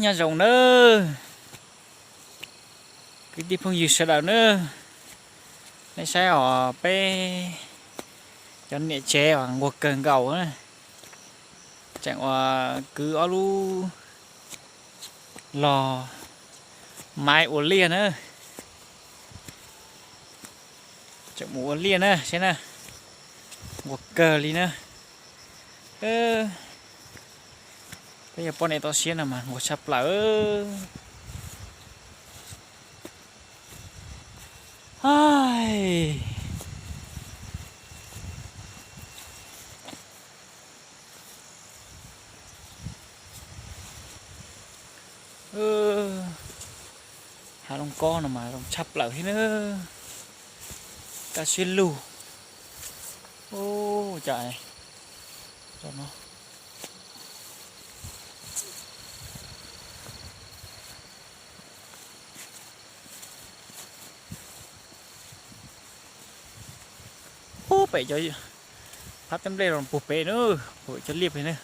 Nyob zoo nawb kwv tij phooj ywg sawv daws nawb. Nej saib os, peb cov niam tsev nquag kawg nkaus na. Tseem ua kwv ob lub los maiv ua liaj na. Tseem mus ua liaj na, saib na, nquag kawg li na. Peb yog poj niam toj siab no mas nquag tshaj plaws. Hav zoov kob no mas zoo tshaj plaws thiab na. Kaj siab lug. Ua cas no. Ub, pem cov phab tej nplej los puag pem na, puag pem cov liaj pem na.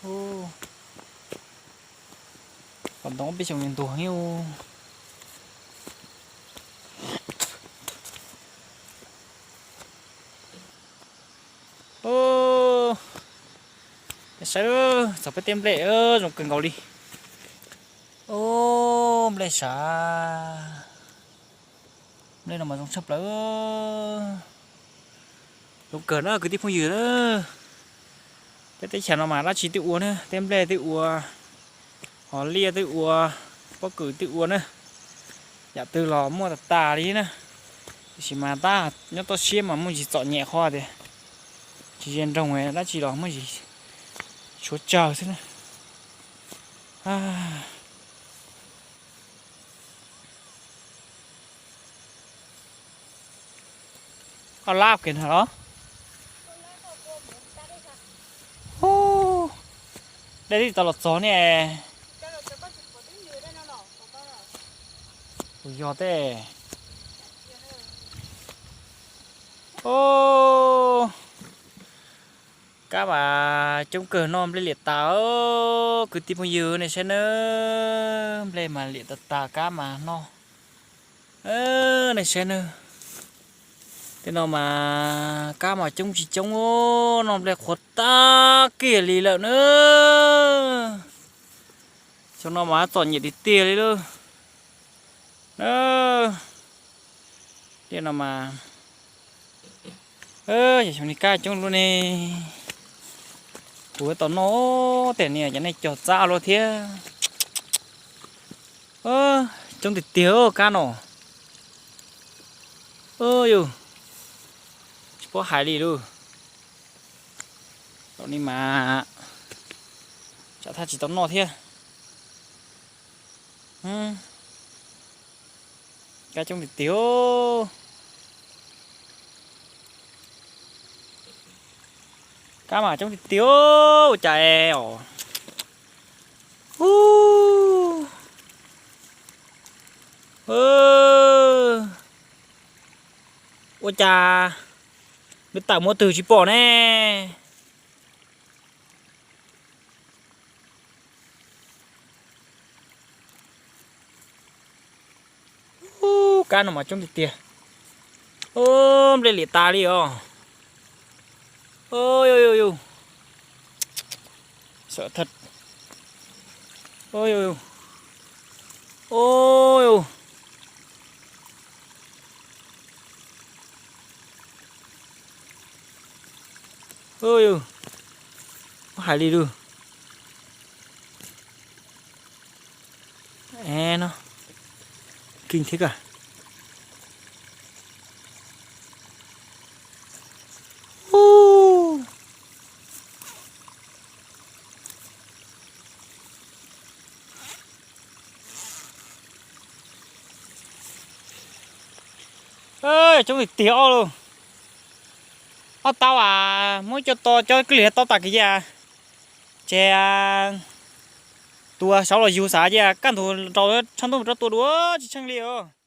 Ub, qos ntoo peb xyoo ntuag ntuag. Ub, saib txog peb tej nplej zoo kawg nkaus li. Ub, nplej sav. Nplej no mas zoo tshaj plaws. Zoo kawg na kwv tij phooj ywg na. Peb teb chaws no mas dab tsi twb ua na, tej nplej twb ua, hos liaj twb ua, pob kws twb ua na. Yam twg los muaj tas tas li na. Tiam sis mas tab nyob toj siab mas muaj ntsis txom nyem qhov tias tsis ze nroog dab tsi los muaj ntsis tshuav tsawg xwb na. Ob lab kiag no los. Ub, dej twb tau los txog ne. Kuv yog tej. Ub, kab mas coob kawg, noj nplej liam tas. Kwv tij phooj ywg nej saib nawb, nplej mas liam tas tas, kab mas noj. Nej saib nawb, tej no mas kab mas coob tsis coob, noj nplej qhuav tag kiag li lawm na. Xyoo no mas txom nyem tiag tiag li lawm. Tej no mas, xyov xyoo no kab coob luaj ne. Kuv tau noj tej no, cov nej cog txab luaj thiab. Coob tiag tiag kab no. Yus tsis paub hais li lauj. Tau ni mas tsam thaj tsis tau noj thiab. Kab coob tiag tiag. Kab mas coob tiag tiag, ua cas os. Ua cas nws tawm mus twg tsis pom ne. Kab no mas coob tiag tiag. Nplej liam tas li os. Xav thaj. Yus, hais li lawm. No, keej thiab kawg. Coob tiag tiag os lauj. Tau tau as, muab coj to cov kwj lwm tau tas kiag. Ces tus saud los yug xav ces kaj ntug rau tshaj ntuj mus rau tua dua tsis tsheej li os.